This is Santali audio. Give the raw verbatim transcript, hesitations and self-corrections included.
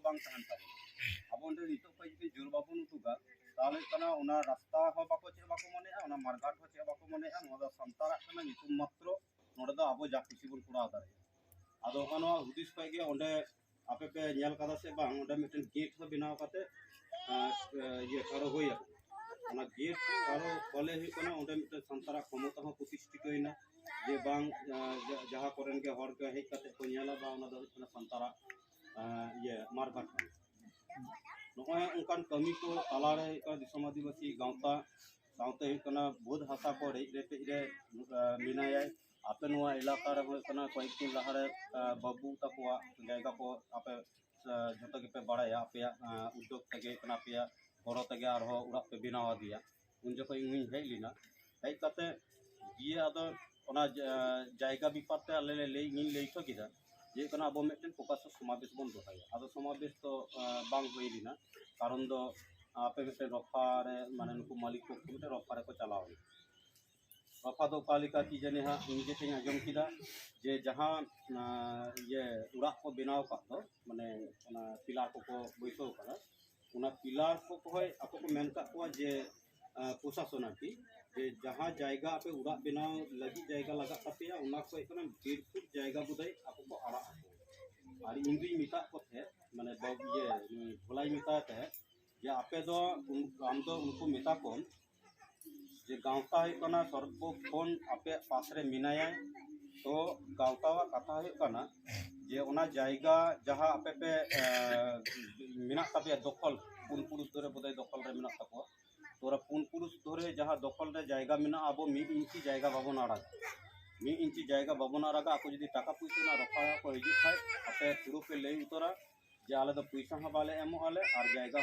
ᱵᱟᱝ ᱛᱟᱦᱮᱱ ᱛᱟᱵᱚᱱᱟ᱾ ᱟᱵᱚ ᱚᱸᱰᱮ ᱱᱤᱛᱚᱜ ᱠᱷᱚᱱ ᱡᱩᱫᱤ ᱡᱳᱨ ᱵᱟᱵᱚᱱ ᱩᱫᱩᱜᱟ, ᱛᱟᱦᱚᱞᱮ ᱦᱩᱭᱩᱜ ᱠᱟᱱᱟ ᱚᱱᱟ ᱨᱟᱥᱛᱟ ᱦᱚᱸ ᱵᱟᱠᱚ ᱪᱮᱫ ᱵᱟᱠᱚ ᱢᱚᱱᱮᱭᱟ, ᱚᱱᱟ ᱢᱟᱨᱜᱷᱟᱴ ᱦᱚᱸ ᱪᱮᱫ ᱵᱟᱠᱚ ᱢᱚᱱᱮᱭᱟ, ᱱᱚᱣᱟ ᱫᱚ ᱥᱟᱱᱛᱟᱲᱟᱜ ᱠᱟᱱᱟ ᱧᱩᱛᱩᱢ ᱢᱟᱛᱨᱚ᱾ ᱱᱚᱰᱮ ᱫᱚ ᱟᱵᱚ ᱡᱟ ᱠᱩᱥᱤ ᱵᱚᱱ ᱠᱚᱨᱟᱣ ᱫᱟᱲᱮᱭᱟᱜᱼᱟ᱾ ᱟᱫᱚ ᱦᱚᱸᱜᱼᱚ ᱱᱚᱣᱟ ᱦᱩᱫᱤᱥ ᱠᱷᱚᱡ ᱜᱮ ᱚᱸᱰᱮ ᱟᱯᱮ ᱯᱮ ᱧᱮᱞ ᱠᱟᱫᱟ ᱥᱮ ᱵᱟᱝ, ᱚᱸᱰᱮ ᱢᱤᱫᱴᱮᱱ ᱜᱮᱴ ᱦᱚᱸ ᱵᱮᱱᱟᱣ ᱠᱟᱛᱮ, ᱟᱸ, ᱤᱭᱟᱹ ᱴᱷᱟᱲᱚ ᱦᱩᱭ ᱟᱠᱟᱱᱟ᱾ ᱚᱱᱟ ᱜᱮᱴ ᱴᱷᱟᱲᱚ ᱯᱷᱚᱞᱮ ᱦᱩᱭᱩᱜ ᱠᱟᱱᱟ, ᱚᱸᱰᱮ ᱢᱤᱫᱴᱮᱱ ᱥᱟᱱᱛᱟᱲᱟᱜ ᱠᱷᱚᱢᱚᱛᱟ ᱦᱚᱸ ᱯᱨᱚᱛᱤᱥᱴᱷᱤᱛᱚᱭᱮᱱᱟ, ᱡᱮ ᱵᱟᱝ, ᱟᱸ, ᱡᱟ-, ᱡᱟᱦᱟᱸ ᱠᱚᱨᱮᱱ ᱜᱮ ᱦᱚᱲ ᱠᱚ ᱦᱮᱡ ᱠᱟᱛᱮ ᱠᱚ ᱧᱮᱞᱟ, ᱵᱟᱝ, ᱚᱱᱟ ᱫᱚ ᱦᱩᱭᱩᱜ ᱠᱟᱱᱟ ᱥᱟᱱᱛᱟᱲᱟᱜ, ᱟᱸ, ᱤᱭᱟᱹ, ᱢᱟᱨᱜᱷᱟᱴ ᱠᱟᱱᱟ᱾ ᱱᱚᱜᱼᱚᱭ ᱚᱱᱠᱟᱱ ᱠᱟᱹᱢᱤ ᱠᱚ ᱛᱟᱞᱟᱨᱮ ᱦᱩᱭᱩᱜ ᱠᱟᱱᱟ ᱫᱤᱥᱚᱢ ᱟᱹᱫᱤᱵᱟᱹᱥᱤ ᱜᱟᱶᱛᱟ ᱥᱟᱶᱛᱮ ᱦᱩᱭᱩᱜ ᱠᱟᱱᱟ ᱵᱟᱹᱫᱽ ᱦᱟᱥᱟ ᱠᱚ ᱨᱮᱡ ᱨᱮᱯᱮᱡ ᱨᱮ, ᱟᱸ, ᱢᱮᱱᱟᱭᱟᱭ᱾ ᱟᱯᱮ ᱱᱚᱣᱟ ᱮᱞᱟᱠᱟ ᱨᱮ ᱦᱩᱭᱩᱜ ᱠᱟᱱᱟ ᱠᱚᱭᱮᱠ ᱫᱤᱱ ᱞᱟᱦᱟᱨᱮ, ᱟᱸ, ᱵᱟᱹᱵᱩ ᱛᱟᱠᱚᱣᱟᱜ ᱡᱟᱭᱜᱟ ᱠᱚ ᱟᱯᱮ, ᱟᱸ, ᱡᱷᱚᱛᱚ ᱜᱮᱯᱮ ᱵᱟᱲᱟᱭᱟ, ᱟᱯᱮᱭᱟᱜ, ᱟᱸ, ᱩᱫᱽᱫᱳᱜᱽ ᱛᱮᱜᱮ ᱦᱩᱭᱩᱜ ᱠᱟᱱᱟ, ᱟᱯᱮᱭᱟᱜ ᱜᱚᱲᱚ ᱛᱮᱜᱮ ᱟᱨᱦᱚᱸ ᱚᱲᱟᱜ ᱯᱮ ᱵᱮᱱᱟᱣ ᱟᱫᱮᱭᱟ᱾ ᱩᱱ ᱡᱚᱠᱷᱚᱱ ᱤᱧ ᱦᱚᱸᱧ ᱦᱮᱡ ᱞᱮᱱᱟ, ᱦᱮᱡ ᱠᱟᱛᱮ ᱫᱤᱭᱮ ᱟᱫᱚ ᱚᱱᱟ ᱡᱟ-, ᱡᱟᱭᱜᱟ ᱵᱮᱯᱟᱨ ᱛᱮ ᱟᱞᱮ ᱞᱮ ᱞᱟᱹᱭ, ᱤᱧ ᱞᱟᱹᱭ ᱦᱚᱪᱚ ᱠᱮᱫᱟ ᱡᱮ ᱦᱩᱭᱩᱜ ᱠᱟᱱᱟ ᱟᱵᱚ ᱢᱤᱫᱴᱮᱱ ᱯᱨᱚᱠᱟᱥᱥᱚ ᱥᱚᱢᱟᱵᱮᱥ ᱵᱚᱱ ᱫᱚᱦᱚᱭᱟ᱾ ᱟᱫᱚ ᱥᱚᱢᱟᱵᱮᱥ ᱫᱚ, ᱟᱸ, ᱵᱟᱝ ᱦᱩᱭ ᱞᱮᱱᱟ, ᱠᱟᱨᱚᱱ ᱫᱚ ᱟᱯᱮ ᱢᱤᱫᱴᱮᱱ ᱨᱚᱯᱷᱟ ᱨᱮ, ᱢᱟᱱᱮ ᱱᱩᱠᱩ ᱢᱟᱹᱞᱤᱠ ᱯᱚᱠᱠᱷᱚ ᱢᱤᱫᱴᱮᱱ ᱨᱚᱯᱷᱟ ᱨᱮᱠᱚ ᱪᱟᱞᱟᱣ ᱮᱱᱟ᱾ ᱨᱚᱯᱷᱟ ᱫᱚ ᱚᱠᱟ ᱞᱮᱠᱟ ᱠᱤ ᱡᱟᱹᱱᱤ ᱦᱟᱸᱜ ᱱᱤᱡᱮ ᱴᱷᱮᱱ ᱟᱸᱡᱚᱢ ᱠᱮᱫᱟ ᱡᱮ ᱡᱟᱦᱟᱸ, ᱟᱸ, ᱤᱭᱟᱹ ᱚᱲᱟᱜ ᱠᱚ ᱵᱮᱱᱟᱣ ᱟᱠᱟᱫ ᱫᱚ, ᱢᱟᱱᱮ ᱚᱱᱟ ᱯᱤᱞᱟᱨ ᱠᱚᱠᱚ ᱵᱟᱹᱭᱥᱟᱹᱣ ᱟᱠᱟᱫᱟ, ᱚᱱᱟ ᱯᱤᱞᱟᱨ ᱠᱚ ᱠᱚᱦᱚᱸ ᱟᱠᱚ ᱠᱚ ᱢᱮᱱ ᱟᱠᱟᱫ ᱠᱚᱣᱟ ᱡᱮ, ᱟᱸ, ᱯᱨᱚᱥᱟᱥᱚᱱ ᱟᱨᱠᱤ, ᱡᱮ ᱡᱟᱦᱟᱸ ᱡᱟᱭᱜᱟ ᱟᱯᱮ ᱚᱲᱟᱜ ᱵᱮᱱᱟᱣ ᱞᱟᱹᱜᱤᱫ ᱡᱟᱭᱜᱟ ᱞᱟᱜᱟᱜ ᱛᱟᱯᱮᱭᱟ, ᱚᱱᱟ ᱠᱷᱚᱡ ᱠᱟᱱᱟ ᱰᱮᱲ ᱯᱷᱩᱴ ᱡᱟᱭᱜᱟ ᱵᱳᱫᱷᱚᱭ ᱟᱠᱚ ᱠᱚ ᱟᱲᱟᱜ ᱟᱠᱚ᱾ ᱟᱨ ᱤᱧ ᱫᱩᱧ ᱢᱮᱛᱟᱜ ᱠᱚ ᱛᱟᱦᱮᱸᱫ, ᱢᱟᱱᱮ ᱵᱟᱵ-, ᱤᱭᱟᱹ, ᱩᱱᱤ ᱵᱷᱳᱞᱟᱭ ᱢᱮᱛᱟᱭ ᱛᱟᱦᱮᱸᱫ ᱡᱮ ᱟᱯᱮ ᱫᱚ ᱩᱱ-, ᱟᱢ ᱫᱚ ᱩᱱᱠᱩ ᱢᱮᱛᱟ ᱠᱚᱢ ᱡᱮ ᱜᱟᱶᱛᱟ ᱦᱩᱭᱩᱜ ᱠᱟᱱᱟ ᱥᱚᱨᱵᱚ ᱠᱷᱚᱱ ᱟᱯᱮᱭᱟᱜ ᱯᱟᱥ ᱨᱮ ᱢᱮᱱᱟᱭᱟ, ᱛᱚ ᱜᱟᱶᱛᱟᱣᱟᱜ ᱠᱟᱛᱷᱟ ᱦᱩᱭᱩᱜ ᱠᱟᱱᱟ ᱡᱮ ᱚᱱᱟ ᱡᱟᱭᱜᱟ ᱡᱟᱦᱟᱸ ᱟᱯᱮ ᱯᱮ, ᱮ, ᱢᱮᱱᱟᱜ ᱛᱟᱯᱮᱭᱟ ᱫᱚᱠᱷᱚᱞ, ᱯᱩᱱ ᱯᱩᱨᱩᱥ ᱫᱷᱚᱨᱮ ᱵᱳᱫᱷᱚᱭ ᱫᱚᱠᱷᱚᱞ ᱨᱮ ᱢᱮᱱᱟᱜ ᱛᱟᱠᱚᱣᱟ, ᱛᱚ ᱚᱱᱟ ᱯᱩᱱ ᱯᱩᱨᱩᱥ ᱫᱷᱚᱨᱮ ᱡᱟᱦᱟᱸ ᱫᱚᱠᱷᱚᱞ ᱨᱮ ᱡᱟᱭᱜᱟ ᱢᱮᱱᱟᱜᱼᱟ, ᱟᱵᱚ ᱢᱤᱫ ᱤᱧᱪᱤ ᱡᱟᱭᱜᱟ ᱵᱟᱵᱚᱱ ᱟᱲᱟᱜᱟ, ᱢᱤᱫ ᱤᱧᱪᱤ ᱡᱟᱭᱜᱟ ᱵᱟᱵᱚᱱ ᱟᱲᱟᱜᱟ᱾ ᱟᱠᱚ ᱡᱩᱫᱤ ᱴᱟᱠᱟ ᱯᱩᱭᱥᱟᱹ ᱨᱮᱱᱟᱜ ᱨᱚᱯᱷᱟ ᱠᱚ ᱦᱤᱡᱩᱜ ᱠᱷᱟᱡ, ᱟᱯᱮ ᱯᱩᱨᱟᱹ ᱯᱮ ᱞᱟᱹᱭ ᱩᱛᱟᱹᱨᱟ ᱡᱮ ᱟᱞᱮ ᱫᱚ ᱯᱩᱭᱥᱟᱹ ᱦᱚᱸ ᱵᱟᱞᱮ ᱮᱢᱚᱜ ᱟᱞᱮ ᱟᱨ ᱡᱟᱭᱜᱟ